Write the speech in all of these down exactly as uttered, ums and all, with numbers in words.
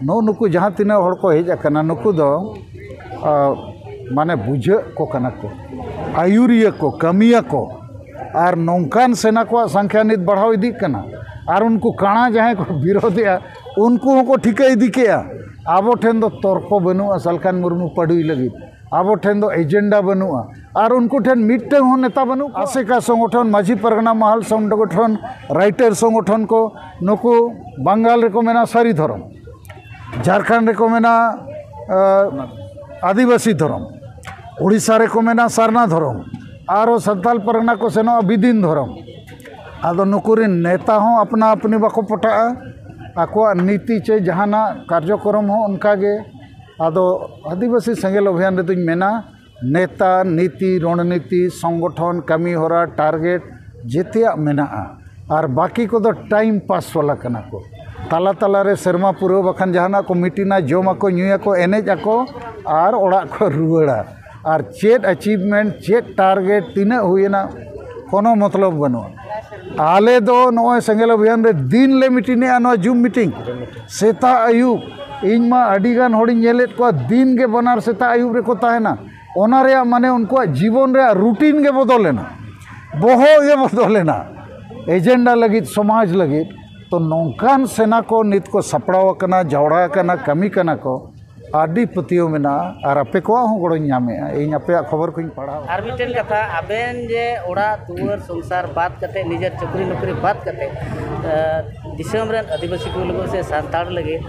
ᱱᱩᱜᱼᱩ ᱱᱩᱠᱩ ᱡᱟᱦᱟᱸ ᱛᱤᱱᱟᱹᱜ ᱦᱚᱲ ᱠᱚ ᱦᱮᱡ ᱟᱠᱟᱱᱟ, ᱱᱩᱠᱩ ᱫᱚ ᱟ, ᱢᱟᱱᱮ ᱵᱩᱡᱷᱟᱹᱜ ᱠᱚ ᱠᱟᱱᱟ ᱠᱚ, ᱟᱹᱭᱩᱨᱤᱭᱟᱹ ᱠᱚ, ᱠᱟᱹᱢᱤᱭᱟᱹ ᱠᱚ᱾ ᱟᱨ ᱱᱚᱝᱠᱟᱱ ᱥᱮᱱᱟ ᱠᱚᱣᱟᱜ ᱥᱚᱝᱠᱷᱭᱟ ᱱᱤᱛ ᱵᱟᱲᱦᱟᱣ ᱤᱫᱤᱜ ᱠᱟᱱᱟ᱾ ᱟᱨ ᱩᱱᱠᱩ ᱠᱟᱬᱟ ᱡᱟᱦᱟᱸᱭ ᱠᱚ ᱵᱤᱨᱳᱫᱷᱮᱜᱼᱟ, ᱩᱱᱠᱩ ᱦᱚᱸᱠᱚ ᱴᱷᱤᱠᱟᱹ ᱤᱫᱤ ᱠᱮᱜᱼᱟ, ᱟᱵᱚ ᱴᱷᱮᱱ ᱫᱚ ᱛᱚᱨᱠᱚ ᱵᱟᱹᱱᱩᱜᱼᱟ ᱥᱟᱞᱠᱷᱟᱱ ᱢᱩᱨᱢᱩ ᱯᱟᱹᱰᱩᱭ ᱞᱟᱹᱜᱤᱫ᱾ ᱟᱵᱚ ᱴᱷᱮᱱ ᱫᱚ ᱮᱡᱮᱱᱰᱟ ᱵᱟᱹᱱᱩᱜᱼᱟ᱾ ᱟᱨ ᱩᱱᱠᱩ ᱴᱷᱮᱱ ᱢᱤᱫᱴᱟᱝ ᱦᱚᱸ ᱱᱮᱛᱟ ᱵᱟᱹᱱᱩᱜ ᱠᱚᱣᱟ᱾ ᱟᱥᱮᱠᱟ ᱥᱚᱝᱜᱚᱴᱷᱚᱱ, ᱢᱟᱹᱡᱷᱤ ᱯᱟᱨᱜᱟᱱᱟ ᱢᱟᱦᱟᱞ ᱥᱚᱝᱜᱚᱴᱷᱚᱱ, ᱨᱟᱭᱴᱟᱨ ᱥᱚᱝᱜᱚᱴᱷᱚᱱ ᱠᱚ, ᱱᱩᱠᱩ ᱵᱟᱝᱜᱟᱞ ᱨᱮᱠᱚ ᱢᱮᱱᱟ ᱥᱟᱹᱨᱤ ᱫᱷᱚᱨᱚᱢ, ᱡᱷᱟᱲᱠᱷᱚᱸᱰ ᱨᱮᱠᱚ ᱢᱮᱱᱟ ᱟ, ᱟᱹᱫᱤᱵᱟᱹᱥᱤ ᱫᱷᱚᱨᱚᱢ, ᱩᱲᱤᱥᱥᱟ ᱨᱮᱠᱚ ᱢᱮᱱᱟ ᱥᱟᱨᱱᱟ ᱫᱷᱚᱨᱚᱢ, ᱟᱨᱚ ᱥᱟᱱᱛᱟᱞ ᱯᱟᱨᱜᱟᱱᱟ ᱠᱚ ᱥᱮᱱᱚᱜᱼᱟ ᱵᱤᱫᱤᱱ ᱫᱷᱚᱨᱚᱢ᱾ ᱟᱫᱚ ᱱᱩᱠᱩ ᱨᱮᱱ ᱱᱮᱛᱟ ᱦᱚᱸ ᱟᱯᱱᱟ ᱟᱯᱱᱤ ᱵᱟᱠᱚ ᱯᱚᱴᱟᱜᱼᱟ, ᱟᱠᱚᱣᱟᱜ ᱱᱤᱛᱤ ᱪᱮ ᱡᱟᱦᱟᱱᱟᱜ ᱠᱟᱨᱡᱚᱠᱨᱚᱢ ᱦᱚᱸ ᱚᱱᱠᱟ ᱜᱮ᱾ ᱟᱫᱚ ᱟᱹᱫᱤᱵᱟᱹᱥᱤ ᱥᱮᱸᱜᱮᱞ ᱚᱵᱷᱤᱭᱟᱱ ᱨᱮᱫᱚᱧ ᱢᱮᱱᱟ, ᱱᱮᱛᱟ, ᱱᱤᱛᱤ, ᱨᱚᱬᱱᱤᱛᱤ, ᱥᱚᱝᱜᱚᱴᱷᱚᱱ, ᱠᱟᱹᱢᱤ ᱦᱚᱨᱟ, ᱴᱟᱨᱜᱮᱴ ᱡᱮᱛᱮᱭᱟᱜ ᱢᱮᱱᱟᱜᱼᱟ᱾ ᱟᱨ ᱵᱟᱹᱠᱤ ᱠᱚᱫᱚ ᱴᱟᱭᱤᱢ ᱯᱟᱥ ᱵᱟᱞᱟ ᱠᱟᱱᱟ ᱠᱚ᱾ ᱛᱟᱞᱟ ᱛᱟᱞᱟᱨᱮ ᱥᱮᱨᱢᱟ ᱯᱩᱨᱟᱹᱣ ᱵᱟᱠᱷᱟᱱ ᱡᱟᱦᱟᱱᱟᱜ ᱠᱚ ᱢᱤᱴᱤᱝᱟ, ᱡᱚᱢᱟᱠᱚ, ᱧᱩᱭᱟᱠᱚ, ᱮᱱᱮᱡ ᱟᱠᱚ ᱟᱨ ᱚᱲᱟᱜ ᱠᱚ ᱨᱩᱣᱟᱹᱲᱟ᱾ ᱟᱨ ᱪᱮᱫ ᱟᱪᱤᱵᱷᱢᱮᱱᱴ, ᱪᱮᱫ ᱴᱟᱨᱜᱮᱴ, ᱛᱤᱱᱟᱹᱜ ᱦᱩᱭᱮᱱᱟ, ᱠᱳᱱᱳ ᱢᱚᱛᱞᱚᱵ ᱵᱟᱹᱱᱩᱜᱼᱟ᱾ ᱟᱞᱮ ᱫᱚ ᱱᱚᱜᱼᱚᱭ ᱥᱮᱸᱜᱮᱞ ᱚᱵᱷᱤᱭᱟᱱ ᱨᱮ ᱫᱤᱱ ᱞᱮ ᱢᱤᱴᱤᱝᱮᱜᱼᱟ, ᱱᱚᱣᱟ ᱡᱩᱢ ᱢᱤᱴᱤᱝ, ᱥᱮᱛᱟᱜ ᱟᱹᱭᱩᱵ᱾ ᱤᱧ ᱢᱟ ᱟᱹᱰᱤ ᱜᱟᱱ ᱦᱚᱲᱤᱧ ᱧᱮᱞᱮᱫ ᱠᱚᱣᱟ, ᱫᱤᱱ ᱜᱮ ᱵᱟᱱᱟᱨ ᱥᱮᱛᱟᱜ ᱟᱹᱭᱩᱵ ᱨᱮᱠᱚ ᱛᱟᱦᱮᱱᱟ᱾ ᱚᱱᱟ ᱨᱮᱭᱟᱜ ᱢᱟᱱᱮ ᱩᱱᱠᱩᱣᱟᱜ ᱡᱤᱵᱚᱱ ᱨᱮᱭᱟᱜ ᱨᱩᱴᱤᱱ ᱜᱮ ᱵᱚᱫᱚᱞᱮᱱᱟ, ᱵᱚᱦᱚᱜ ᱜᱮ ᱵᱚᱫᱚᱞᱮᱱᱟ, ᱮᱡᱮᱱᱰᱟ ᱞᱟᱹᱜᱤᱫ, ᱥᱚᱢᱟᱡᱽ ᱞᱟᱹᱜᱤᱫ᱾ ᱛᱚ ᱱᱚᱝᱠᱟᱱ ᱥᱮᱱᱟ ᱠᱚ ᱱᱤᱛ ᱠᱚ ᱥᱟᱯᱲᱟᱣ ᱟᱠᱟᱱᱟ, ᱡᱟᱣᱲᱟ ᱟᱠᱟᱱᱟ, ᱠᱟᱹᱢᱤ ᱠᱟᱱᱟ ᱠᱚ, ᱟᱹᱰᱤ ᱯᱟᱹᱛᱭᱟᱹᱣ ᱢᱮᱱᱟᱜᱼᱟ᱾ ᱟᱨ ᱟᱯᱮ ᱠᱚᱣᱟᱜ ᱦᱚᱸ ᱜᱚᱲᱚᱧ ᱧᱟᱢᱮᱜᱼᱟ, ᱤᱧ ᱟᱯᱮᱭᱟᱜ ᱠᱷᱚᱵᱚᱨ ᱠᱚᱧ ᱯᱟᱲᱦᱟᱣ᱾ ᱟᱨ ᱢᱤᱫᱴᱮᱱ ᱠᱟᱛᱷᱟ, ᱟᱵᱮᱱ ᱡᱮ ᱚᱲᱟᱜ ᱫᱩᱣᱟᱹᱨ ᱥᱚᱝᱥᱟᱨ ᱵᱟᱫ ᱠᱟᱛᱮ, ᱱᱤᱡᱮᱨ ᱪᱟᱹᱠᱨᱤ ᱱᱚᱠᱨᱤ ᱵᱟᱫ ᱠᱟᱛᱮ, ᱟ, ᱫᱤᱥᱚᱢ ᱨᱮᱱ ᱟᱹᱫᱤᱵᱟᱹᱥᱤ ᱠᱚ ᱞᱟᱹᱜᱤᱫ ᱥᱮ ᱥᱟᱱᱛᱟᱲ ᱞᱟᱹᱜᱤᱫ,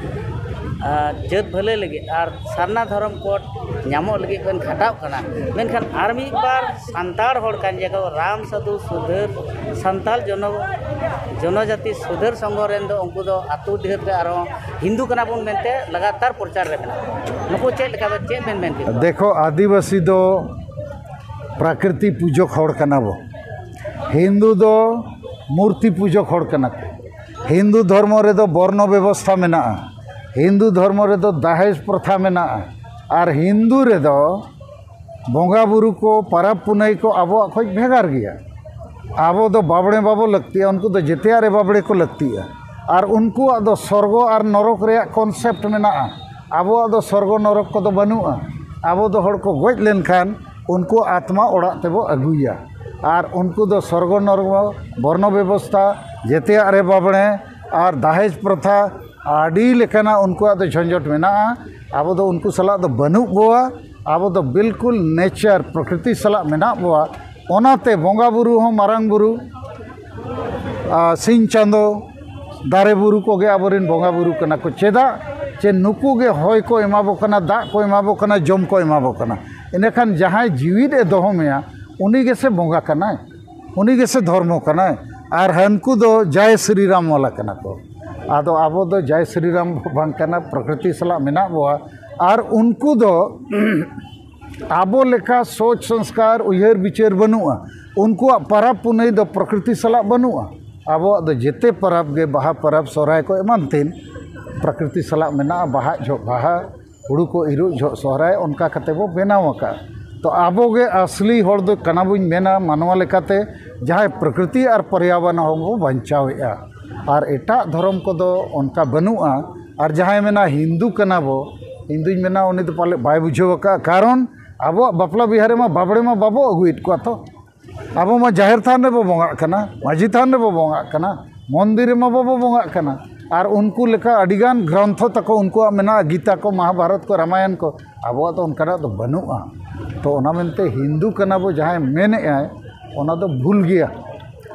ᱟ, ᱡᱟᱹᱛ ᱵᱷᱟᱹᱞᱟᱹᱭ ᱞᱟᱹᱜᱤᱫ ᱟᱨ ᱥᱟᱨᱱᱟ ᱫᱷᱚᱨᱚᱢ ᱠᱳᱰ ᱧᱟᱢᱚᱜ ᱞᱟᱹᱜᱤᱫ ᱵᱮᱱ ᱠᱷᱟᱴᱟᱣᱜ ᱠᱟᱱᱟ, ᱢᱮᱱᱠᱷᱟᱱ ᱟᱨ ᱢᱤᱫ ᱵᱟᱨ ᱥᱟᱱᱛᱟᱲ ᱦᱚᱲ ᱠᱟᱱ ᱜᱮᱭᱟ ᱠᱚ, ᱨᱟᱢ ᱥᱟᱹᱫᱷᱩ ᱥᱩᱫᱷᱟᱹᱨ, ᱥᱟᱱᱛᱟᱲ ᱡᱚᱱᱚ-, ᱡᱚᱱᱚᱡᱟᱛᱤ ᱥᱩᱫᱷᱟᱹᱨ ᱥᱚᱝᱜᱷᱚ ᱨᱮᱱ ᱫᱚ ᱩᱱᱠᱩ ᱫᱚ ᱟᱹᱛᱩ ᱰᱤᱦᱟᱹᱛ ᱨᱮ ᱟᱨᱦᱚᱸ ᱦᱤᱱᱫᱩ ᱠᱟᱱᱟ ᱵᱚᱱ ᱢᱮᱱᱛᱮ ᱞᱟᱜᱟᱛᱟᱨ ᱯᱨᱚᱪᱟᱨ ᱨᱮ ᱢᱮᱱᱟᱜ ᱠᱚᱣᱟ᱾ ᱱᱩᱠᱩ ᱪᱮᱫ ᱞᱮᱠᱟ ᱵᱮᱱ, ᱪᱮᱫ ᱵᱮᱱ ᱢᱮᱱ ᱠᱮᱫᱟ? ᱫᱮᱠᱷᱚ, ᱟᱹᱫᱤᱵᱟᱹᱥᱤ ᱫᱚ ᱯᱨᱟᱠᱨᱤᱛᱤ ᱯᱩᱡᱚᱠ ᱦᱚᱲ ᱠᱟᱱᱟ ᱵᱚ᱾ ᱦᱤᱱᱫᱩ ᱫᱚ ᱢᱩᱨᱛᱤ ᱯᱩᱡᱚᱠ ᱦᱚᱲ ᱠᱟᱱᱟ ᱠᱚ᱾ ᱦᱤᱱᱫᱩ ᱫᱷᱚᱨᱢᱚ ᱨᱮᱫᱚ ᱵᱚᱨᱱᱚ ᱵᱮᱵᱚᱥᱛᱷᱟ ᱢᱮᱱᱟᱜᱼᱟ, ᱦᱤᱱᱫᱩ ᱫᱷᱚᱨᱢᱚ ᱨᱮᱫᱚ ᱫᱟᱦᱮᱡᱽ ᱯᱨᱚᱛᱷᱟ ᱢᱮᱱᱟᱜᱼᱟ, ᱟᱨ ᱦᱤᱱᱫᱩ ᱨᱮᱫᱚ ᱵᱚᱸᱜᱟ ᱵᱩᱨᱩ ᱠᱚ, ᱯᱟᱨᱟᱵᱽ ᱯᱩᱱᱟᱹᱭ ᱠᱚ ᱟᱵᱚᱣᱟᱜ ᱠᱷᱚᱡ ᱵᱷᱮᱜᱟᱨ ᱜᱮᱭᱟ᱾ ᱟᱵᱚ ᱫᱚ ᱵᱟᱵᱽᱲᱮ ᱵᱟᱵᱚ ᱞᱟᱹᱠᱛᱤᱜᱼᱟ, ᱩᱱᱠᱩ ᱫᱚ ᱡᱮᱛᱮᱭᱟᱜ ᱨᱮ ᱵᱟᱵᱽᱲᱮ ᱠᱚ ᱞᱟᱹᱠᱛᱤᱜᱼᱟ᱾ ᱟᱨ ᱩᱱᱠᱩᱣᱟᱜ ᱫᱚ ᱥᱚᱨᱜᱚ ᱟᱨ ᱱᱚᱨᱚᱠ ᱨᱮᱭᱟᱜ ᱠᱚᱱᱥᱮᱯᱴ ᱢᱮᱱᱟᱜᱼᱟ᱾ ᱟᱵᱚᱣᱟᱜ ᱫᱚ ᱥᱚᱨᱜᱚ ᱱᱚᱨᱚᱠ ᱠᱚᱫᱚ ᱵᱟᱹᱱᱩᱜᱼᱟ᱾ ᱟᱵᱚ ᱫᱚ ᱦᱚᱲ ᱠᱚ ᱜᱚᱡ ᱞᱮᱱᱠᱷᱟᱱ ᱩᱱᱠᱩ ᱟᱛᱢᱟ ᱚᱲᱟᱜ ᱛᱮᱵᱚ ᱟᱹᱜᱩᱭᱟ᱾ ᱟᱨ ᱩᱱᱠᱩ ᱫᱚ ᱥᱚᱨᱜᱚ ᱱᱚᱨᱚᱠ, ᱵᱚᱨᱱᱚ ᱵᱮᱵᱚᱥᱛᱷᱟ, ᱡᱮᱛᱮᱭᱟᱜ ᱨᱮ ᱵᱟᱵᱽᱲᱮ ᱟᱨ ᱫᱟᱦᱮᱡᱽ ᱯᱨᱚᱛᱷᱟ, ᱟᱹᱰᱤ ᱞᱮᱠᱟᱱᱟᱜ ᱩᱱᱠᱩᱣᱟᱜ ᱫᱚ ᱡᱷᱚᱸᱡᱚᱴ ᱢᱮᱱᱟᱜᱼᱟ᱾ ᱟᱵᱚ ᱫᱚ ᱩᱱᱠᱩ ᱥᱟᱞᱟᱜ ᱫᱚ ᱵᱟᱹᱱᱩᱜ ᱵᱚᱣᱟ᱾ ᱟᱵᱚ ᱫᱚ ᱵᱤᱞᱠᱩᱞ ᱱᱮᱪᱟᱨ, ᱯᱨᱚᱠᱨᱤᱛᱤ ᱥᱟᱞᱟᱜ ᱢᱮᱱᱟᱜ ᱵᱚᱣᱟ᱾ ᱚᱱᱟᱛᱮ ᱵᱚᱸᱜᱟ ᱵᱩᱨᱩ ᱦᱚᱸ ᱢᱟᱨᱟᱝ ᱵᱩᱨᱩ, ᱟᱨ ᱥᱤᱧ ᱪᱟᱸᱫᱚ, ᱫᱟᱨᱮ ᱵᱩᱨᱩ ᱠᱚᱜᱮ ᱟᱵᱚᱨᱮᱱ ᱵᱚᱸᱜᱟ ᱵᱩᱨᱩ ᱠᱟᱱᱟ ᱠᱚ᱾ ᱪᱮᱫᱟᱜ? ᱪᱮ ᱱᱩᱠᱩ ᱜᱮ ᱦᱚᱭ ᱠᱚ ᱮᱢᱟ ᱵᱚ ᱠᱟᱱᱟ, ᱫᱟᱜ ᱠᱚ ᱮᱢᱟ ᱵᱚ ᱠᱟᱱᱟ, ᱡᱚᱢ ᱠᱚ ᱮᱢᱟ ᱵᱚ ᱠᱟᱱᱟ᱾ ᱤᱱᱟᱹᱠᱷᱟᱱ ᱡᱟᱦᱟᱸᱭ ᱡᱤᱣᱤᱫ ᱮ ᱫᱚᱦᱚ ᱢᱮᱭᱟ, ᱩᱱᱤ ᱜᱮᱥᱮ ᱵᱚᱸᱜᱟ ᱠᱟᱱᱟᱭ, ᱩᱱᱤ ᱜᱮᱥᱮ ᱫᱷᱚᱨᱢᱚ ᱠᱟᱱᱟᱭ᱾ ᱟᱨ ᱦᱟᱹᱱᱠᱩ ᱫᱚ ᱡᱟᱭ ᱥᱨᱤᱨᱟᱢ ᱣᱟᱞᱟ ᱠᱟᱱᱟ ᱠᱚ᱾ ᱟᱫᱚ ᱟᱵᱚ ᱫᱚ ᱡᱟᱭ ᱥᱨᱤᱨᱟᱢ ᱵᱟᱝ ᱠᱟᱱᱟ, ᱯᱨᱚᱠᱨᱤᱛᱤ ᱥᱟᱞᱟᱜ ᱢᱮᱱᱟᱜ ᱵᱚᱣᱟ᱾ ᱟᱨ ᱩᱱᱠᱩ ᱫᱚ ᱟᱵᱚ ᱞᱮᱠᱟ ᱥᱳᱪ ᱥᱚᱝᱥᱠᱟᱨ, ᱩᱭᱦᱟᱹᱨ ᱵᱤᱪᱟᱹᱨ ᱵᱟᱹᱱᱩᱜᱼᱟ᱾ ᱩᱱᱠᱩᱣᱟᱜ ᱯᱟᱨᱟᱵᱽ ᱯᱩᱱᱟᱹᱭ ᱫᱚ ᱯᱨᱚᱠᱨᱤᱛᱤ ᱥᱟᱞᱟᱜ ᱵᱟᱹᱱᱩᱜᱼᱟ᱾ ᱟᱵᱚᱣᱟᱜ ᱫᱚ ᱡᱮᱛᱮ ᱯᱟᱨᱟᱵᱽ ᱜᱮ, ᱵᱟᱦᱟ ᱯᱟᱨᱟᱵᱽ, ᱥᱚᱦᱨᱟᱭ ᱠᱚ ᱮᱢᱟᱱ ᱛᱮᱱ, ᱯᱨᱚᱠᱨᱤᱛᱤ ᱥᱟᱞᱟᱜ ᱢᱮᱱᱟᱜᱼᱟ᱾ ᱵᱟᱦᱟ ᱡᱚᱦᱚᱜ ᱵᱟᱦᱟ, ᱦᱩᱲᱩ ᱠᱚ ᱤᱨᱚᱜ ᱡᱚᱦᱚᱜ ᱥᱚᱦᱨᱟᱭ, ᱚᱱᱠᱟ ᱠᱟᱛᱮ ᱵᱚ ᱵᱮᱱᱟᱣ ᱟᱠᱟᱫᱼᱟ᱾ ᱛᱚ ᱟᱵᱚ ᱜᱮ ᱟᱥᱞᱤ ᱦᱚᱲ ᱫᱚ ᱠᱟᱱᱟ ᱵᱚᱱ ᱢᱮᱱᱟ ᱢᱟᱱᱣᱟ ᱞᱮᱠᱟᱛᱮ, ᱡᱟᱦᱟᱸᱭ ᱯᱨᱚᱠᱨᱤᱛᱤ ᱟᱨ ᱯᱚᱨᱭᱟᱵᱚᱨᱚᱱ ᱦᱚᱸ ᱵᱚ ᱵᱟᱧᱪᱟᱣᱮᱫᱼᱟ᱾ ᱟᱨ ᱮᱴᱟᱜ ᱫᱷᱚᱨᱚᱢ ᱠᱚᱫᱚ ᱚᱱᱠᱟ ᱵᱟᱹᱱᱩᱜᱼᱟ᱾ ᱟᱨ ᱡᱟᱦᱟᱸᱭ ᱢᱮᱱᱟ ᱦᱤᱱᱫᱩ ᱠᱟᱱᱟ ᱵᱚ, ᱤᱧ ᱫᱩᱧ ᱢᱮᱱᱟ ᱩᱱᱤ ᱫᱚ ᱯᱟᱞᱮ ᱵᱟᱭ ᱵᱩᱡᱷᱟᱹᱣ ᱟᱠᱟᱫᱼᱟ᱾ ᱠᱟᱨᱚᱱ ᱟᱵᱚᱣᱟᱜ ᱵᱟᱯᱞᱟ ᱵᱤᱦᱟᱹ ᱨᱮᱢᱟ ᱵᱟᱵᱽᱲᱮ ᱢᱟ ᱵᱟᱵᱚ ᱟᱹᱜᱩᱭᱮᱫ ᱠᱚᱣᱟ ᱛᱚ᱾ ᱟᱵᱚ ᱢᱟ ᱡᱟᱦᱮᱨ ᱛᱷᱟᱱ ᱨᱮᱵᱚ ᱵᱚᱸᱜᱟᱜ ᱠᱟᱱᱟ, ᱢᱟᱹᱡᱷᱤ ᱛᱷᱟᱱ ᱨᱮᱵᱚ ᱵᱚᱸᱜᱟᱜ ᱠᱟᱱᱟ, ᱢᱚᱱᱫᱤᱨ ᱨᱮᱢᱟ ᱵᱟᱵᱚ ᱵᱚᱸᱜᱟᱜ ᱠᱟᱱᱟ᱾ ᱟᱨ ᱩᱱᱠᱩ ᱞᱮᱠᱟ ᱟᱹᱰᱤᱜᱟᱱ ᱜᱨᱚᱱᱛᱷᱚ ᱛᱟᱠᱚ ᱩᱱᱠᱩᱣᱟᱜ ᱢᱮᱱᱟᱜᱼᱟ, ᱜᱤᱛᱟ ᱠᱚ, ᱢᱚᱦᱟᱵᱷᱟᱨᱚᱛ ᱠᱚ, ᱨᱟᱢᱟᱭᱚᱱ ᱠᱚ᱾ ᱟᱵᱚᱣᱟᱜ ᱫᱚ ᱚᱱᱠᱟᱱᱟᱜ ᱫᱚ ᱵᱟᱹᱱᱩᱜᱼᱟ᱾ ᱛᱚ ᱚᱱᱟ ᱢᱮᱱᱛᱮ ᱦᱤᱱᱫᱩ ᱠᱟᱱᱟ ᱵᱚ ᱡᱟᱦᱟᱸᱭ ᱢᱮᱱᱮᱫᱼᱟᱭ, ᱚᱱᱟ ᱫᱚ ᱵᱷᱩᱞ ᱜᱮᱭᱟ᱾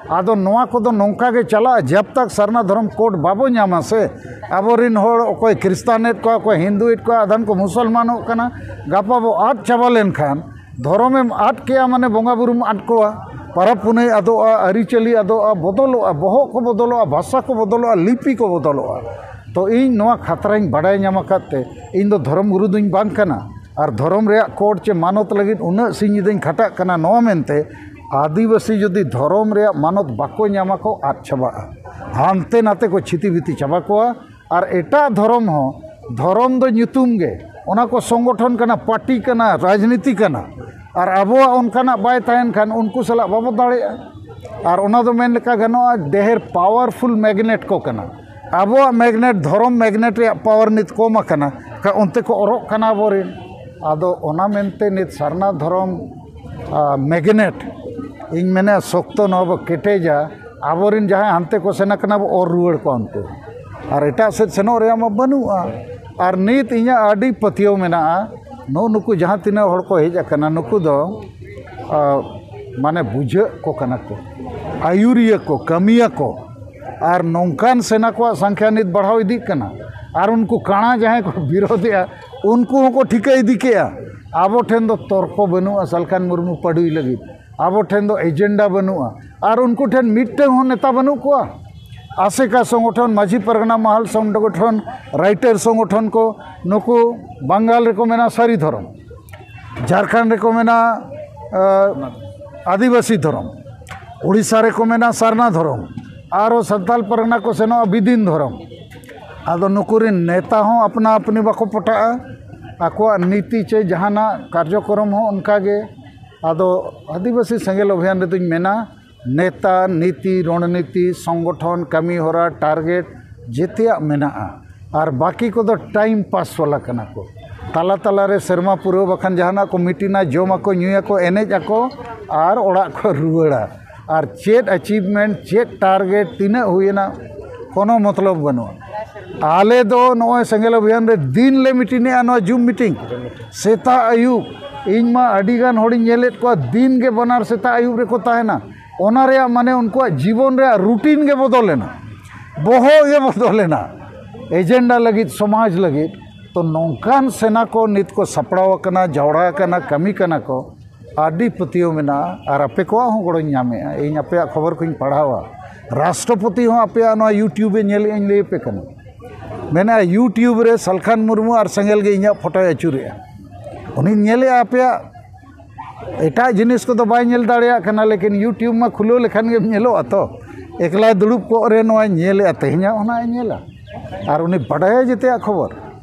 ᱟᱫᱚ ᱱᱚᱣᱟ ᱠᱚᱫᱚ ᱱᱚᱝᱠᱟ ᱜᱮ ᱪᱟᱞᱟᱜᱼᱟ, ᱡᱟᱵ ᱛᱟᱠ ᱥᱟᱨᱱᱟ ᱫᱷᱚᱨᱚᱢ ᱠᱳᱰ ᱵᱟᱵᱚ ᱧᱟᱢᱟ ᱥᱮ᱾ ᱟᱵᱚᱨᱤᱱ ᱦᱚᱲ ᱚᱠᱚᱭ ᱠᱷᱨᱤᱥᱴᱟᱱᱮᱫ ᱠᱚᱣᱟ, ᱚᱠᱚᱭ ᱦᱤᱱᱫᱩᱭᱮᱫ ᱠᱚᱣᱟ, ᱟᱫᱷᱟᱱ ᱠᱚ ᱢᱩᱥᱚᱞᱢᱟᱱᱚᱜ ᱠᱟᱱᱟ, ᱜᱟᱯᱟ ᱵᱚ ᱟᱫ ᱪᱟᱵᱟ ᱞᱮᱱᱠᱷᱟᱱ, ᱫᱷᱚᱨᱚᱢᱮᱢ ᱟᱫ ᱠᱮᱜᱼᱟ ᱢᱟᱱᱮ ᱵᱚᱸᱜᱟ ᱵᱩᱨᱩᱢ ᱟᱫ ᱠᱚᱣᱟ, ᱯᱟᱨᱟᱵᱽ ᱯᱩᱱᱟᱹᱭ ᱟᱫᱚᱜᱼᱟ, ᱟᱹᱨᱤᱪᱟᱹᱞᱤ ᱟᱫᱚᱜᱼᱟ, ᱵᱚᱫᱚᱞᱚᱜᱼᱟ, ᱵᱚᱦᱚᱜ ᱠᱚ ᱵᱚᱫᱚᱞᱚᱜᱼᱟ, ᱵᱷᱟᱥᱟ ᱠᱚ ᱵᱚᱫᱚᱞᱚᱜᱼᱟ, ᱞᱤᱯᱤ ᱠᱚ ᱵᱚᱫᱚᱞᱚᱜᱼᱟ᱾ ᱛᱚ ᱤᱧ ᱱᱚᱣᱟ ᱠᱷᱟᱛᱨᱟᱧ ᱵᱟᱰᱟᱭ ᱧᱟᱢ ᱟᱠᱟᱫ ᱛᱮ, ᱤᱧ ᱫᱚ ᱫᱷᱚᱨᱚᱢ ᱜᱩᱨᱩ ᱫᱚᱧ ᱵᱟᱝ ᱠᱟᱱᱟ᱾ ᱟᱨ ᱫᱷᱚᱨᱚᱢ ᱨᱮᱭᱟᱜ ᱠᱳᱰ ᱪᱮ ᱢᱟᱱᱚᱛ ᱞᱟᱹᱜᱤᱫ ᱩᱱᱟᱹᱜ ᱥᱤᱧ ᱧᱤᱫᱟᱹᱧ ᱠᱷᱟᱴᱟᱜ ᱠᱟᱱᱟ ᱱᱚᱣᱟ ᱢᱮᱱᱛᱮ, ᱟᱹᱫᱤᱵᱟᱹᱥᱤ ᱡᱩᱫᱤ ᱫᱷᱚᱨᱚᱢ ᱨᱮᱭᱟᱜ ᱢᱟᱱᱚᱛ ᱵᱟᱠᱚ ᱧᱟᱢᱟ ᱠᱚ, ᱟᱫ ᱪᱟᱵᱟᱜᱼᱟ, ᱦᱟᱱᱛᱮ ᱱᱟᱛᱮ ᱠᱚ ᱪᱷᱤᱛᱤ ᱵᱤᱛᱤ ᱪᱟᱵᱟ ᱠᱚᱣᱟ᱾ ᱟᱨ ᱮᱴᱟᱜ ᱫᱷᱚᱨᱚᱢ ᱦᱚᱸ, ᱫᱷᱚᱨᱚᱢ ᱫᱚ ᱧᱩᱛᱩᱢ ᱜᱮ, ᱚᱱᱟ ᱠᱚ ᱥᱚᱝᱜᱚᱴᱷᱚᱱ ᱠᱟᱱᱟ, ᱯᱟᱨᱴᱤ ᱠᱟᱱᱟ, ᱨᱟᱡᱽᱱᱤᱛᱤ ᱠᱟᱱᱟ᱾ ᱟᱨ ᱟᱵᱚᱣᱟᱜ ᱚᱱᱠᱟᱱᱟᱜ ᱵᱟᱭ ᱛᱟᱦᱮᱱ ᱠᱷᱟᱱ ᱩᱱᱠᱩ ᱥᱟᱞᱟᱜ ᱵᱟᱵᱚ ᱫᱟᱲᱮᱭᱟᱜᱼᱟ᱾ ᱟᱨ ᱚᱱᱟ ᱫᱚ ᱢᱮᱱ ᱞᱮᱠᱟ ᱜᱟᱱᱚᱜᱼᱟ, ᱰᱷᱮᱨ ᱯᱟᱣᱟᱨᱯᱷᱩᱞ ᱢᱮᱜᱱᱮᱴ ᱠᱚ ᱠᱟᱱᱟ᱾ ᱟᱵᱚᱣᱟᱜ ᱢᱮᱜᱽᱱᱮᱴ, ᱫᱷᱚᱨᱚᱢ ᱢᱮᱜᱽᱱᱮᱴ ᱨᱮᱭᱟᱜ ᱯᱟᱣᱟᱨ ᱱᱤᱛ ᱠᱚᱢ ᱟᱠᱟᱱᱟ, ᱠᱟ-, ᱚᱱᱛᱮ ᱠᱚ ᱚᱨᱚᱜ ᱠᱟᱱᱟ ᱟᱵᱚᱨᱮᱱ᱾ ᱟᱫᱚ ᱚᱱᱟ ᱢᱮᱱᱛᱮ ᱱᱤᱛ ᱥᱟᱨᱱᱟ ᱫᱷᱚᱨᱚᱢ, ᱟ, ᱢᱮᱜᱽᱱᱮᱴ, ᱤᱧ ᱢᱮᱱᱟ ᱥᱚᱠᱛᱚ ᱱᱚᱣᱟ ᱵᱚ ᱠᱮᱴᱮᱡᱟ, ᱟᱵᱚᱨᱮᱱ ᱡᱟᱦᱟᱸᱭ ᱦᱟᱱᱛᱮ ᱠᱚ ᱥᱮᱱ ᱟᱠᱟᱱᱟ ᱵᱚ ᱚᱨ ᱨᱩᱣᱟᱹᱲ ᱠᱚᱣᱟ ᱚᱱᱛᱮ, ᱟᱨ ᱮᱴᱟᱜ ᱥᱮᱫ ᱥᱮᱱᱚᱜ ᱨᱮᱭᱟᱜ ᱢᱟ ᱵᱟᱹᱱᱩᱜᱼᱟ᱾ ᱟᱨ ᱱᱤᱛ ᱤᱧᱟᱹᱜ ᱟᱹᱰᱤ ᱯᱟᱹᱛᱭᱟᱹᱣ ᱢᱮᱱᱟᱜᱼᱟ, ᱱᱩᱜᱼᱩ ᱱᱩᱠᱩ ᱡᱟᱦᱟᱸ ᱛᱤᱱᱟᱹᱜ ᱦᱚᱲ ᱠᱚ ᱦᱮᱡ ᱟᱠᱟᱱᱟ, ᱱᱩᱠᱩ ᱫᱚ, ᱟ, ᱢᱟᱱᱮ ᱵᱩᱡᱷᱟᱹᱜ ᱠᱚ ᱠᱟᱱᱟ ᱠᱚ, ᱟᱹᱭᱩᱨᱤᱭᱟᱹ ᱠᱚ, ᱠᱟᱹᱢᱤᱭᱟᱹ ᱠᱚ᱾ ᱟᱨ ᱱᱚᱝᱠᱟᱱ ᱥᱮᱱᱟ ᱠᱚᱣᱟᱜ ᱥᱚᱝᱠᱷᱭᱟ ᱱᱤᱛ ᱵᱟᱲᱦᱟᱣ ᱤᱫᱤᱜ ᱠᱟᱱᱟ᱾ ᱟᱨ ᱩᱱᱠᱩ ᱠᱟᱬᱟ ᱡᱟᱦᱟᱸᱭ ᱠᱚ ᱵᱤᱨᱳᱫᱷᱮᱜᱼᱟ, ᱩᱱᱠᱩ ᱦᱚᱸᱠᱚ ᱴᱷᱤᱠᱟᱹ ᱤᱫᱤ ᱠᱮᱜᱼᱟ, ᱟᱵᱚ ᱴᱷᱮᱱ ᱫᱚ ᱛᱚᱨᱠᱚ ᱵᱟᱹᱱᱩᱜᱼᱟ ᱥᱟᱞᱠᱷᱟᱱ ᱢᱩᱨᱢᱩ ᱯᱟᱹᱰᱩᱭ ᱞᱟᱹᱜᱤᱫ᱾ ᱟᱵᱚ ᱴᱷᱮᱱ ᱫᱚ ᱮᱡᱮᱱᱰᱟ ᱵᱟᱹᱱᱩᱜᱼᱟ᱾ ᱟᱨ ᱩᱱᱠᱩ ᱴᱷᱮᱱ ᱢᱤᱫᱴᱟᱹᱝ ᱦᱚᱸ ᱱᱮᱛᱟ ᱵᱟᱹᱱᱩᱜ ᱠᱚᱣᱟ᱾ ᱟᱥᱮᱠᱟ ᱥᱚᱝᱜᱚᱴᱷᱚᱱ, ᱢᱟᱹᱡᱷᱤ ᱯᱟᱨᱜᱟᱱᱟ ᱢᱟᱦᱟᱞ ᱥᱚᱝᱜᱚᱴᱷᱚᱱ, ᱨᱟᱭᱴᱟᱨ ᱥᱚᱝᱜᱚᱴᱷᱚᱱ ᱠᱚ, ᱱᱩᱠᱩ ᱵᱟᱝᱜᱟᱞ ᱨᱮᱠᱚ ᱢᱮᱱᱟ ᱥᱟᱹᱨᱤ ᱫᱷᱚᱨᱚᱢ, ᱡᱷᱟᱲᱠᱷᱚᱸᱰ ᱨᱮᱠᱚ ᱢᱮᱱᱟ, ᱟ, ᱟᱹᱫᱤᱵᱟᱹᱥᱤ ᱫᱷᱚᱨᱚᱢ, ᱩᱲᱤᱥᱥᱟ ᱨᱮᱠᱚ ᱢᱮᱱᱟ ᱥᱟᱨᱱᱟ ᱫᱷᱚᱨᱚᱢ, ᱟᱨᱚ ᱥᱟᱱᱛᱟᱞ ᱯᱟᱨᱜᱟᱱᱟ ᱠᱚ ᱥᱮᱱᱚᱜᱼᱟ ᱵᱤᱫᱤᱱ ᱫᱷᱚᱨᱚᱢ᱾ ᱟᱫᱚ ᱱᱩᱠᱩ ᱨᱮᱱ ᱱᱮᱛᱟ ᱦᱚᱸ ᱟᱯᱱᱟ ᱟᱯᱱᱤ ᱵᱟᱠᱚ ᱯᱚᱴᱟᱜᱼᱟ, ᱟᱠᱚᱣᱟᱜ ᱱᱤᱛᱤ ᱪᱮ ᱡᱟᱦᱟᱱᱟᱜ ᱠᱟᱨᱡᱚᱠᱨᱚᱢ ᱦᱚᱸ ᱚᱱᱠᱟ ᱜᱮ᱾ ᱟᱫᱚ ᱟᱹᱫᱤᱵᱟᱹᱥᱤ ᱥᱮᱸᱜᱮᱞ ᱚᱵᱷᱤᱭᱟᱱ ᱨᱮᱫᱚᱧ ᱢᱮᱱᱟ, ᱱᱮᱛᱟ, ᱱᱤᱛᱤ, ᱨᱚᱬᱱᱤᱛᱤ, ᱥᱚᱝᱜᱚᱴᱷᱚᱱ, ᱠᱟᱹᱢᱤ ᱦᱚᱨᱟ, ᱴᱟᱨᱜᱮᱴ, ᱡᱮᱛᱮᱭᱟᱜ ᱢᱮᱱᱟᱜᱼᱟ᱾ ᱟᱨ ᱵᱟᱹᱠᱤ ᱠᱚᱫᱚ ᱴᱟᱭᱤᱢ ᱯᱟᱥ ᱵᱟᱞᱟ ᱠᱟᱱᱟ ᱠᱚ᱾ ᱛᱟᱞᱟ ᱛᱟᱞᱟ ᱨᱮ ᱥᱮᱨᱢᱟ ᱯᱩᱨᱟᱹᱣ ᱵᱟᱠᱷᱟᱱ ᱡᱟᱦᱟᱱᱟᱜ ᱠᱚ ᱢᱤᱴᱤᱝᱟ, ᱡᱚᱢᱟᱠᱚ, ᱧᱩᱭᱟᱠᱚ, ᱮᱱᱮᱡ ᱟᱠᱚ ᱟᱨ ᱚᱲᱟᱜ ᱠᱚ ᱨᱩᱣᱟᱹᱲᱟ᱾ ᱟᱨ ᱪᱮᱫ ᱟᱪᱤᱵᱷᱢᱮᱱᱴ, ᱪᱮᱫ ᱴᱟᱨᱜᱮᱴ, ᱛᱤᱱᱟᱹᱜ ᱦᱩᱭᱮᱱᱟ, ᱠᱳᱱᱳ ᱢᱚᱛᱞᱚᱵ ᱵᱟᱹᱱᱩᱜᱼᱟ᱾ ᱟᱞᱮ ᱫᱚ ᱱᱚᱜᱼᱚᱭ ᱥᱮᱸᱜᱮᱞ ᱚᱵᱷᱤᱭᱟᱱ ᱨᱮ ᱫᱤᱱ ᱞᱮ ᱢᱤᱴᱤᱝᱮᱜᱼᱟ, ᱱᱚᱣᱟ ᱡᱩᱢ ᱢᱤᱴᱤᱝ, ᱥᱮᱛᱟᱜ ᱟᱹᱭᱩᱵ᱾ ᱤᱧ ᱢᱟ ᱟᱹᱰᱤ ᱜᱟᱱ ᱦᱚᱲᱤᱧ ᱧᱮᱞᱮᱫ ᱠᱚᱣᱟ, ᱫᱤᱱ ᱜᱮ ᱵᱟᱱᱟᱨ ᱥᱮᱛᱟᱜ ᱟᱹᱭᱩᱵ ᱨᱮᱠᱚ ᱛᱟᱦᱮᱱᱟ᱾ ᱚᱱᱟ ᱨᱮᱭᱟᱜ ᱢᱟᱱᱮ ᱩᱱᱠᱩᱣᱟᱜ ᱡᱤᱵᱚᱱ ᱨᱮᱭᱟᱜ ᱨᱩᱴᱤᱱ ᱜᱮ ᱵᱚᱫᱚᱞᱮᱱᱟ, ᱵᱚᱦᱚᱜ ᱜᱮ ᱵᱚᱫᱚᱞᱮᱱᱟ, ᱮᱡᱮᱱᱰᱟ ᱞᱟᱹᱜᱤᱫ, ᱥᱚᱢᱟᱡᱽ ᱞᱟᱹᱜᱤᱫ᱾ ᱛᱚ ᱱᱚᱝᱠᱟᱱ ᱥᱮᱱᱟ ᱠᱚ ᱱᱤᱛ ᱠᱚ ᱥᱟᱯᱲᱟᱣ ᱟᱠᱟᱱᱟ, ᱡᱟᱣᱲᱟ ᱟᱠᱟᱱᱟ, ᱠᱟᱹᱢᱤ ᱠᱟᱱᱟ ᱠᱚ, ᱟᱹᱰᱤ ᱯᱟᱹᱛᱭᱟᱹᱣ ᱢᱮᱱᱟᱜᱼᱟ᱾ ᱟᱨ ᱟᱯᱮ ᱠᱚᱣᱟᱜ ᱦᱚᱸ ᱜᱚᱲᱚᱧ ᱧᱟᱢᱮᱜᱼᱟ, ᱤᱧ ᱟᱯᱮᱭᱟᱜ ᱠᱷᱚᱵᱚᱨ ᱠᱚᱧ ᱯᱟᱲᱦᱟᱣᱟ᱾ ᱨᱟᱥᱴᱨᱚᱯᱚᱛᱤ ᱦᱚᱸ ᱟᱯᱮᱭᱟᱜ ᱱᱚᱣᱟ YouTube ᱮ ᱧᱮᱞᱮᱜᱼᱟᱧ, ᱞᱟᱹᱭ ᱟᱯᱮ ᱠᱟᱱᱟ, ᱢᱮᱱᱮᱜᱼᱟ YouTube ᱨᱮ ᱥᱟᱞᱠᱷᱟᱱ ᱢᱩᱨᱢᱩ ᱟᱨ ᱥᱮᱸᱜᱮᱞ ᱜᱮ ᱤᱧᱟᱹᱜ ᱯᱷᱳᱴᱳᱭ ᱟᱹᱪᱩᱨᱮᱜᱼᱟ᱾ ᱩᱱᱤᱧ ᱧᱮᱞᱮᱜᱼᱟ ᱟᱯᱮᱭᱟᱜ ᱮᱴᱟᱜ ᱡᱤᱱᱤᱥ ᱠᱚᱫᱚ ᱵᱟᱭ ᱧᱮᱞ ᱫᱟᱲᱮᱭᱟᱜ ᱠᱟᱱᱟ, ᱞᱮᱠᱤᱱ YouTube ᱢᱟ ᱠᱷᱩᱞᱟᱹᱣ ᱞᱮᱠᱷᱟᱱ ᱜᱮᱢ ᱧᱮᱞᱚᱜᱼᱟ ᱛᱚ᱾ ᱮᱠᱞᱟᱭ ᱫᱩᱲᱩᱵ ᱠᱚᱜ ᱨᱮ ᱱᱚᱣᱟᱭ ᱧᱮᱞᱮᱜᱼᱟ, ᱛᱮᱦᱮᱧᱟᱜ ᱚᱱᱟᱭ ᱧᱮᱞᱟ᱾ ᱟᱨ ᱩᱱᱤ ᱵᱟᱰᱟᱭᱟ ᱡᱮᱛᱮᱭᱟᱜ ᱠᱷᱚᱵᱚᱨ᱾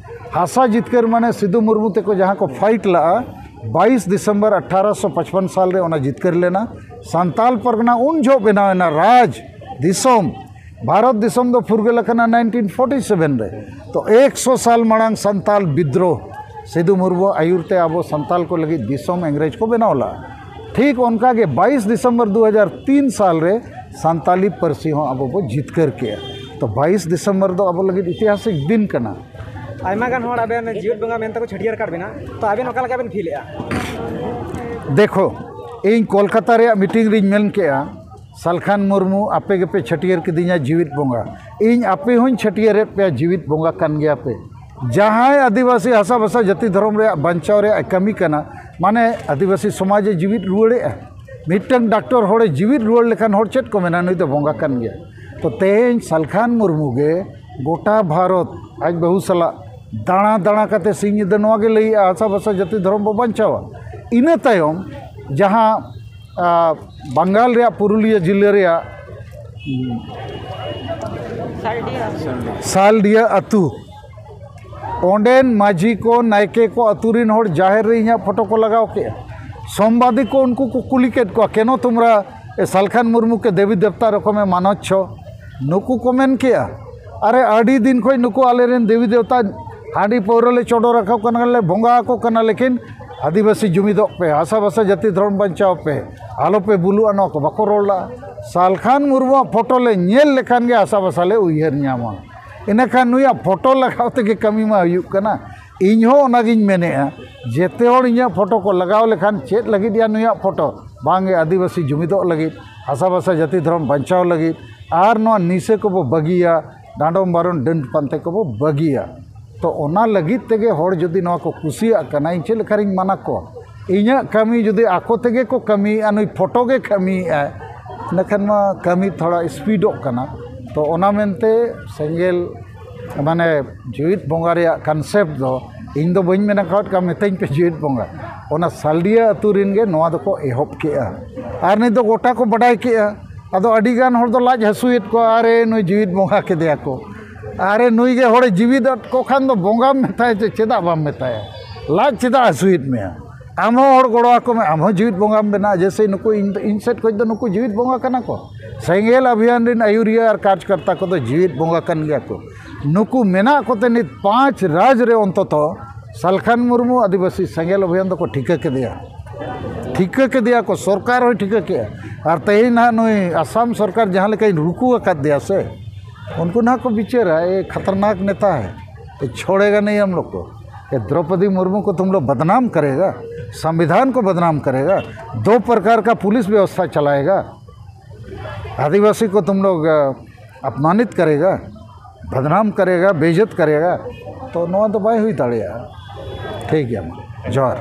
ᱦᱟᱥᱟ ᱡᱤᱛᱠᱟᱹᱨ ᱢᱟᱱᱮ ᱥᱤᱫᱩ ᱢᱩᱨᱢᱩ ᱛᱮᱠᱚ ᱡᱟᱦᱟᱸ ᱠᱚ ᱯᱷᱟᱭᱤᱴ ᱞᱟᱜᱼᱟ, ᱵᱟᱭᱤᱥ ᱰᱤᱥᱮᱢᱵᱚᱨ ᱟᱴᱷᱟᱨᱚᱥᱚ ᱯᱟᱸᱪᱯᱟᱱ ᱥᱟᱞ ᱨᱮ ᱚᱱᱟ ᱡᱤᱛᱠᱟᱹᱨ ᱞᱮᱱᱟ᱾ ᱥᱟᱱᱛᱟᱞ ᱯᱟᱨᱜᱟᱱᱟ ᱩᱱ ᱡᱚᱦᱚᱜ ᱵᱮᱱᱟᱣ ᱮᱱᱟ, ᱨᱟᱡᱽ, ᱫᱤᱥᱚᱢ᱾ ᱵᱷᱟᱨᱚᱛ ᱫᱤᱥᱚᱢ ᱫᱚ ᱯᱷᱩᱨᱜᱟᱹᱞ ᱟᱠᱟᱱᱟ ᱱᱟᱭᱤᱱᱴᱤᱱ ᱯᱷᱳᱨᱴᱤ ᱥᱮᱵᱷᱮᱱ ᱨᱮ᱾ ᱛᱚ ᱮᱠᱥᱚ ᱥᱟᱞ ᱢᱟᱲᱟᱝ ᱥᱟᱱᱛᱟᱞ ᱵᱤᱫᱽᱨᱳᱦ, ᱥᱤᱫᱩ ᱢᱩᱨᱢᱩ ᱟᱹᱭᱩᱨ ᱛᱮ ᱟᱵᱚ ᱥᱟᱱᱛᱟᱞ ᱠᱚ ᱞᱟᱹᱜᱤᱫ ᱫᱤᱥᱚᱢ ᱤᱝᱨᱮᱡᱽ ᱠᱚ ᱵᱮᱱᱟᱣ ᱞᱟᱜᱼᱟ᱾ ᱴᱷᱤᱠ ᱚᱱᱠᱟ ᱜᱮ ᱵᱟᱭᱤᱥ ᱰᱤᱥᱮᱢᱵᱚᱨ ᱫᱩ ᱦᱟᱡᱟᱨ ᱛᱤᱱ ᱥᱟᱞ ᱨᱮ ᱥᱟᱱᱛᱟᱞᱤ ᱯᱟᱹᱨᱥᱤ ᱦᱚᱸ ᱟᱵᱚ ᱵᱚ ᱡᱤᱛᱠᱟᱹᱨ ᱠᱮᱜᱼᱟ᱾ ᱛᱚ ᱵᱟᱭᱤᱥ ᱰᱤᱥᱮᱢᱵᱚᱨ ᱫᱚ ᱟᱵᱚ ᱞᱟᱹᱜᱤᱫ ᱤᱛᱤᱦᱟᱥᱤᱠ ᱫᱤᱱ ᱠᱟᱱᱟ᱾ ᱟᱭᱢᱟ ᱜᱟᱱ ᱦᱚᱲ ᱟᱵᱮᱱ ᱡᱤᱣᱮᱫ ᱵᱚᱸᱜᱟ ᱢᱮᱱᱛᱮ ᱠᱚ ᱪᱷᱟᱹᱴᱭᱟᱹᱨ ᱟᱠᱟᱫ ᱵᱮᱱᱟ, ᱛᱚ ᱟᱵᱮᱱ ᱚᱠᱟ ᱞᱮᱠᱟ ᱵᱮᱱ ᱯᱷᱤᱞᱮᱜᱼᱟ? ᱫᱮᱠᱷᱳ, ᱤᱧ ᱠᱳᱞᱠᱟᱛᱟ ᱨᱮᱭᱟᱜ ᱢᱤᱴᱤᱝ ᱨᱤᱧ ᱢᱮᱱ ᱠᱮᱜᱼᱟ, ᱥᱟᱞᱠᱷᱟᱱ ᱢᱩᱨᱢᱩ, ᱟᱯᱮ ᱜᱮᱯᱮ ᱪᱷᱟᱹᱴᱭᱟᱹᱨ ᱠᱤᱫᱤᱧᱟ ᱡᱤᱣᱤᱫ ᱵᱚᱸᱜᱟ᱾ ᱤᱧ ᱟᱯᱮ ᱦᱚᱸᱧ ᱪᱷᱟᱹᱴᱭᱟᱹᱨᱮᱫ ᱯᱮᱭᱟ, ᱡᱤᱣᱤᱫ ᱵᱚᱸᱜᱟ ᱠᱟᱱ ᱜᱮᱭᱟ ᱯᱮ᱾ ᱡᱟᱦᱟᱸᱭ ᱟᱹᱫᱤᱵᱟᱹᱥᱤ ᱦᱟᱥᱟ ᱵᱷᱟᱥᱟ ᱡᱟᱹᱛᱤ ᱫᱷᱚᱨᱚᱢ ᱨᱮᱭᱟᱜ ᱵᱟᱧᱪᱟᱣ ᱨᱮᱭᱟᱜ ᱮ ᱠᱟᱹᱢᱤ ᱠᱟᱱᱟ, ᱢᱟᱱᱮ ᱟᱹᱫᱤᱵᱟᱹᱥᱤ ᱥᱚᱢᱟᱡᱽ ᱮ ᱡᱤᱣᱤᱫ ᱨᱩᱣᱟᱹᱲᱮᱜᱼᱟ᱾ ᱢᱤᱫᱴᱟᱝ ᱰᱟᱠᱛᱚᱨ ᱦᱚᱲᱮ ᱡᱤᱣᱤᱫ ᱨᱩᱣᱟᱹᱲ ᱞᱮᱠᱷᱟᱱ ᱦᱚᱲ ᱪᱮᱫ ᱠᱚ ᱢᱮᱱᱟ? ᱱᱩᱭ ᱫᱚ ᱵᱚᱸᱜᱟ ᱠᱟᱱ ᱜᱮᱭᱟ᱾ ᱛᱚ ᱛᱮᱦᱮᱧ ᱥᱟᱞᱠᱷᱟᱱ ᱢᱩᱨᱢᱩ ᱜᱮ ᱜᱚᱴᱟ ᱵᱷᱟᱨᱚᱛ ᱟᱡ ᱵᱟᱹᱦᱩ ᱥᱟᱞᱟᱜ ᱫᱟᱬᱟ ᱫᱟᱬᱟ ᱠᱟᱛᱮ ᱥᱤᱧ ᱧᱤᱫᱟᱹ ᱱᱚᱣᱟ ᱜᱮ ᱞᱟᱹᱭᱮᱜᱼᱟ, ᱦᱟᱥᱟ ᱵᱷᱟᱥᱟ ᱡᱟᱹᱛᱤ ᱫᱷᱚᱨᱚᱢ ᱵᱚ ᱵᱟᱧᱪᱟᱣᱟ᱾ ᱤᱱᱟᱹ ᱛᱟᱭᱚᱢ ᱡᱟᱦᱟᱸ, ᱟ, ᱵᱟᱝᱜᱟᱞ ᱨᱮᱭᱟᱜ ᱯᱩᱨᱩᱞᱤᱭᱟᱹ ᱡᱤᱞᱟᱹ ᱨᱮᱭᱟᱜ ᱥᱟᱞᱰᱤᱭᱟ ᱟᱹᱛᱩ, ᱚᱸᱰᱮᱱ ᱢᱟᱹᱡᱷᱤ ᱠᱚ, ᱱᱟᱭᱠᱮ ᱠᱚ, ᱟᱹᱛᱩ ᱨᱤᱱ ᱦᱚᱲ ᱡᱟᱦᱮᱨ ᱨᱮ ᱤᱧᱟᱹᱜ ᱯᱷᱳᱴᱳ ᱠᱚ ᱞᱟᱜᱟᱣ ᱠᱮᱜᱼᱟ᱾ ᱥᱚᱢᱵᱟᱫᱤ ᱠᱚ ᱩᱱᱠᱩ ᱠᱚ ᱠᱩᱞᱤ ᱠᱮᱫ ᱠᱚᱣᱟ, "ᱠᱮᱱᱚ ᱛᱩᱢᱨᱟ ᱮ ᱥᱟᱞᱠᱷᱟᱱ ᱢᱩᱨᱢᱩ ᱠᱮ ᱫᱮᱵᱤ ᱫᱮᱵᱛᱟ ᱨᱚᱠᱚᱢᱮ ᱢᱟᱱᱚᱪ ᱪᱷᱚ?" ᱱᱩᱠᱩ ᱠᱚ ᱢᱮᱱ ᱠᱮᱜᱼᱟ, "ᱟᱨᱮ, ᱟᱹᱰᱤ ᱫᱤᱱ ᱠᱷᱚᱱ ᱱᱩᱠᱩ ᱟᱞᱮᱨᱮᱱ ᱫᱮᱵᱤ ᱫᱮᱵᱛᱟ ᱦᱟᱺᱰᱤ ᱯᱟᱹᱣᱨᱟᱹ ᱞᱮ ᱪᱚᱰᱚᱨ ᱟᱠᱚ ᱠᱟᱱᱟ, ᱞᱮ ᱵᱚᱸᱜᱟ ᱟᱠᱚ ᱠᱟᱱᱟ, ᱞᱮᱠᱤᱱ ᱟᱹᱫᱤᱵᱟᱹᱥᱤ ᱡᱩᱢᱤᱫᱚᱜ ᱯᱮ, ᱦᱟᱥᱟ ᱵᱷᱟᱥᱟ ᱡᱟᱹᱛᱤ ᱫᱷᱚᱨᱚᱢ ᱵᱟᱧᱪᱟᱣ ᱯᱮ, ᱟᱞᱚᱯᱮ ᱵᱩᱞᱩᱜᱼᱟ", ᱱᱚᱣᱟ ᱠᱚ ᱵᱟᱠᱚ ᱨᱚᱲ ᱞᱟᱜᱼᱟ᱾ ᱥᱟᱞᱠᱷᱟᱱ ᱢᱩᱨᱢᱩᱣᱟᱜ ᱯᱷᱳᱴᱳ ᱞᱮ ᱧᱮᱞ ᱞᱮᱠᱷᱟᱱ ᱜᱮ ᱦᱟᱥᱟ ᱵᱷᱟᱥᱟ ᱞᱮ ᱩᱭᱦᱟᱹᱨ ᱧᱟᱢᱟ᱾ ᱤᱱᱟᱹᱠᱷᱟᱱ ᱱᱩᱭᱟᱜ ᱯᱷᱳᱴᱳ ᱞᱟᱜᱟᱣ ᱛᱮᱜᱮ ᱠᱟᱹᱢᱤ ᱢᱟ ᱦᱩᱭᱩᱜ ᱠᱟᱱᱟ᱾ ᱤᱧ ᱦᱚᱸ ᱚᱱᱟᱜᱤᱧ ᱢᱮᱱᱮᱫᱼᱟ, ᱡᱮᱛᱮ ᱦᱚᱲ ᱤᱧᱟᱹᱜ ᱯᱷᱳᱴᱳ ᱠᱚ ᱞᱟᱜᱟᱣ ᱞᱮᱠᱷᱟᱱ ᱪᱮᱫ ᱞᱟᱹᱜᱤᱫ ᱭᱟ ᱱᱩᱭᱟᱜ ᱯᱷᱳᱴᱳ? ᱵᱟᱝᱜᱮ, ᱟᱹᱫᱤᱵᱟᱹᱥᱤ ᱡᱩᱢᱤᱫᱚᱜ ᱞᱟᱹᱜᱤᱫ, ᱦᱟᱥᱟ ᱵᱷᱟᱥᱟ ᱡᱟᱹᱛᱤ ᱫᱷᱚᱨᱚᱢ ᱵᱟᱧᱪᱟᱣ ᱞᱟᱹᱜᱤᱫ, ᱟᱨ ᱱᱚᱣᱟ ᱱᱤᱥᱟᱹ ᱠᱚᱵᱚ ᱵᱟᱹᱜᱤᱭᱟ, ᱰᱟᱸᱰᱚᱢ ᱵᱟᱨᱚᱱ ᱰᱟᱹᱱ ᱯᱟᱱᱛᱮ ᱠᱚᱵᱚ ᱵᱟᱹᱜᱤᱭᱟ᱾ ᱛᱚ ᱚᱱᱟ ᱞᱟᱹᱜᱤᱫ ᱛᱮᱜᱮ ᱦᱚᱲ ᱡᱩᱫᱤ ᱱᱚᱣᱟ ᱠᱚ ᱠᱩᱥᱤᱭᱟᱜ ᱠᱟᱱᱟ, ᱤᱧ ᱪᱮᱫ ᱞᱮᱠᱟᱨᱤᱧ ᱢᱟᱱᱟ ᱠᱚᱣᱟ? ᱤᱧᱟᱹᱜ ᱠᱟᱹᱢᱤ ᱡᱩᱫᱤ ᱟᱠᱚ ᱛᱮᱜᱮ ᱠᱚ ᱠᱟᱹᱢᱤᱭᱮᱫᱼᱟ, ᱱᱩᱭ ᱯᱷᱳᱴᱳ ᱜᱮ ᱠᱟᱹᱢᱤᱭᱮᱫᱼᱟᱭ, ᱤᱱᱟᱹᱠᱷᱟᱱ ᱢᱟ ᱠᱟᱹᱢᱤ ᱛᱷᱚᱲᱟ ᱥᱯᱤᱰᱚᱜ ᱠᱟᱱᱟ᱾ ᱛᱚ ᱚᱱᱟ ᱢᱮᱱᱛᱮ ᱥᱮᱸᱜᱮᱞ, ᱢᱟᱱᱮ ᱡᱩᱣᱤᱫ ᱵᱚᱸᱜᱟ ᱨᱮᱭᱟᱜ ᱠᱚᱱᱥᱮᱯᱴ ᱫᱚ ᱤᱧ ᱫᱚ ᱵᱟᱹᱧ ᱢᱮᱱ ᱟᱠᱟᱫ ᱠᱟᱱ, ᱢᱤᱛᱟᱹᱧ ᱯᱮ ᱡᱩᱣᱤᱫ ᱵᱚᱸᱜᱟ᱾ ᱚᱱᱟ ᱥᱟᱞᱰᱤᱭᱟᱹ ᱟᱹᱛᱩ ᱨᱮᱱ ᱜᱮ ᱱᱚᱣᱟ ᱫᱚᱠᱚ ᱮᱦᱚᱵ ᱠᱮᱜᱼᱟ᱾ ᱟᱨ ᱱᱤᱛ ᱫᱚ ᱜᱚᱴᱟ ᱠᱚ ᱵᱟᱰᱟᱭ ᱠᱮᱜᱼᱟ᱾ ᱟᱫᱚ ᱟᱹᱰᱤ ᱜᱟᱱ ᱦᱚᱲ ᱫᱚ ᱞᱟᱡ ᱦᱟᱹᱥᱩᱭᱮᱫ ᱠᱚᱣᱟ, "ᱟᱨᱮ, ᱱᱩᱭ ᱡᱤᱣᱤᱫ ᱵᱚᱸᱜᱟ ᱠᱮᱫᱮᱭᱟ ᱠᱚ, ᱟᱨᱮ, ᱱᱩᱭ ᱜᱮ ᱦᱚᱲᱮ ᱡᱤᱣᱤᱫ ᱟᱫ ᱠᱚ ᱠᱷᱟᱱ ᱫᱚ ᱵᱚᱸᱜᱟᱢ ᱢᱮᱛᱟᱭᱟ ᱪᱮ ᱪᱮᱫᱟᱜ ᱵᱟᱢ ᱢᱮᱛᱟᱭᱟ? ᱞᱟᱡ ᱪᱮᱫᱟᱜ ᱦᱟᱹᱥᱩᱭᱮᱫ ᱢᱮᱭᱟ? ᱟᱢ ᱦᱚᱸ ᱦᱚᱲ ᱜᱚᱲᱚ ᱟᱠᱚ ᱢᱮ, ᱟᱢ ᱦᱚᱸ ᱡᱤᱣᱤᱫ ᱵᱚᱸᱜᱟᱢ ᱵᱮᱱᱟᱜᱼᱟ, ᱡᱮᱭᱥᱮ ᱱᱩᱠᱩ ᱤᱧ, ᱤᱧ ᱥᱮᱫ ᱠᱷᱚᱱ ᱫᱚ ᱱᱩᱠᱩ ᱡᱤᱣᱤᱫ ᱵᱚᱸᱜᱟ ᱠᱟᱱᱟ ᱠᱚ, ᱥᱮᱸᱜᱮᱞ ᱚᱵᱷᱤᱭᱟᱱ ᱨᱮᱱ ᱟᱹᱭᱩᱨᱤᱭᱟᱹ ᱟᱨ ᱠᱟᱨᱡᱽᱠᱚᱨᱛᱟ ᱠᱚᱫᱚ ᱡᱤᱣᱤᱫ ᱵᱚᱸᱜᱟ ᱠᱟᱱ ᱜᱮᱭᱟ ᱠᱚ᱾ ᱱᱩᱠᱩ ᱢᱮᱱᱟᱜ ᱠᱚᱛᱮ ᱱᱤᱛ ᱯᱟᱸᱪ ᱨᱟᱡᱽ ᱨᱮ ᱚᱱᱛᱚᱛᱚ ᱥᱟᱞᱠᱷᱟᱱ ᱢᱩᱨᱢᱩ ᱟᱹᱫᱤᱵᱟᱹᱥᱤ ᱥᱮᱸᱜᱮᱞ ᱚᱵᱷᱤᱭᱟᱱ ᱫᱚᱠᱚ ᱴᱷᱤᱠᱟᱹ ᱠᱮᱫᱮᱭᱟ᱾ ᱴᱷᱤᱠᱟᱹ ᱠᱮᱫᱮᱭᱟ ᱠᱚ, ᱥᱚᱨᱠᱟᱨ ᱦᱚᱸᱭ ᱴᱷᱤᱠᱟᱹ ᱠᱮᱫᱼᱟ᱾ ᱟᱨ ᱛᱮᱦᱮᱧ ᱱᱟᱦᱟᱜ ᱱᱩᱭ ᱟᱥᱟᱢ ᱥᱚᱨᱠᱟᱨ ᱡᱟᱦᱟᱸ ᱞᱮᱠᱟᱭ ᱨᱩᱠᱩ ᱟᱠᱟᱫ ᱫᱮᱭᱟ ᱥᱮ, ᱩᱱᱠᱩ ᱱᱟᱦᱟᱜ ᱠᱚ ᱵᱤᱪᱟᱹᱨᱟ, ᱮ ᱠᱷᱟᱛᱟᱨᱱᱟᱠ ᱱᱮᱛᱟ ᱦᱮ, ᱮ ᱪᱷᱚᱲᱮᱜᱟ ᱱᱟᱦᱤ ᱦᱟᱢ ᱞᱳᱜ ᱠᱚ, ᱮ ᱫᱨᱚᱯᱚᱫᱤ ᱢᱩᱨᱢᱩ ᱠᱚ ᱛᱩᱢ ᱞᱳᱜ ᱵᱟᱫᱱᱟᱢ ᱠᱟᱨᱮᱜᱟ, ᱥᱚᱝᱵᱤᱫᱷᱟᱱ ᱠᱚ ᱵᱟᱫᱱᱟᱢ ᱠᱟᱨᱮᱜᱟ, ᱫᱳ ᱯᱨᱚᱠᱟᱨ ᱠᱟ ᱯᱩᱞᱤᱥ ᱵᱮᱵᱚᱥᱛᱷᱟ ᱪᱟᱞᱟᱭᱮᱜᱟ, ᱟᱹᱫᱤᱵᱟᱹᱥᱤ ᱠᱚ ᱛᱩᱢ ᱞᱳᱜ ᱟᱯᱢᱟᱱᱤᱛ ᱠᱟᱨᱮᱜᱟ, ᱵᱟᱫᱱᱟᱢ ᱠᱟᱨᱮᱜᱟ, ᱵᱮᱤᱡᱽᱡᱚᱛ ᱠᱟᱨᱮᱜᱟ᱾ ᱛᱚ ᱱᱚᱣᱟ ᱫᱚ ᱵᱟᱭ ᱦᱩᱭ ᱫᱟᱲᱮᱭᱟᱜᱼᱟ᱾ ᱴᱷᱤᱠ ᱜᱮᱭᱟ, ᱢᱟ ᱡᱚᱦᱟᱨ᱾